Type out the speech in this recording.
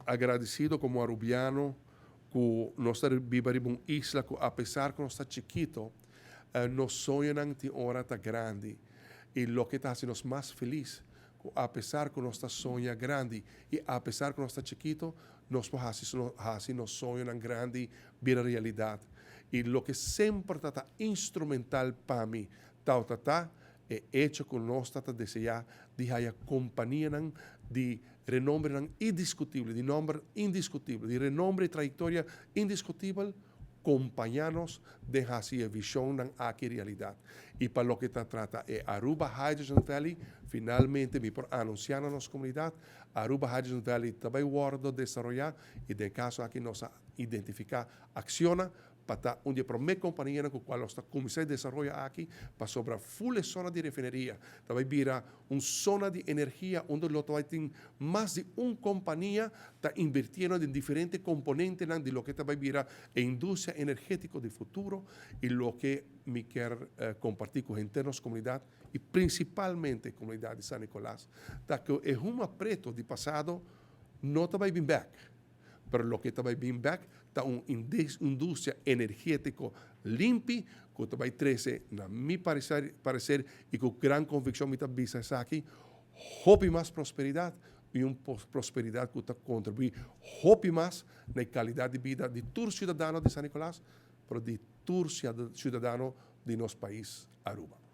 Agradecido como Arubiano cu nos ta biba riba un isla cu, apesar cu nos ta chikito, nos soñonan tin ora ta grandi. Y loke ta haci nos mas feliz, cu apesar cu nos ta soña grandi y apesar cu nos ta chikito, nos por haci nos soñonan grandi bira realidad. Y loke semper ta instrumental pa mi ta e hecho cu nos ta desea di haya companianan di renombre indiscutibel, di nomber indiscutibel, di renombre y trayectoria indiscutibel, acompaña nos den haci e vision aki realidad. Y pa loke ta trata e Aruba Hydrogen Valley, finalmente mi por anuncia na nos comunidad, Aruba Hydrogen Valley tambe a wordo desaroya y den caso aki nos a identifica Acciona pa ta un di e prome compania cu cual nos ta cuminsa desaroya aki pasobra full zona di refineria tambe bira un zona di energia unda lo tin mas di un compania ta invirtiendo den diferente componente di loke tambe bira e industria energetico di futuro. Y loke mi kier comparti cu henter nos comunidad y principalmente comunidad di San Nicolas ta cu e huma preto di pasado no ta bin back, pero loke ta bin back ta un industria energetico limpi cu ta trece, na mi parecer y cu gran conviccion mi ta bisa aki, hopi mas prosperidad y un prosperidad cu ta contribui hopi mas na calidad di bida di tur ciudadano di San Nicolas, pero di tur ciudadano di nos pais Aruba.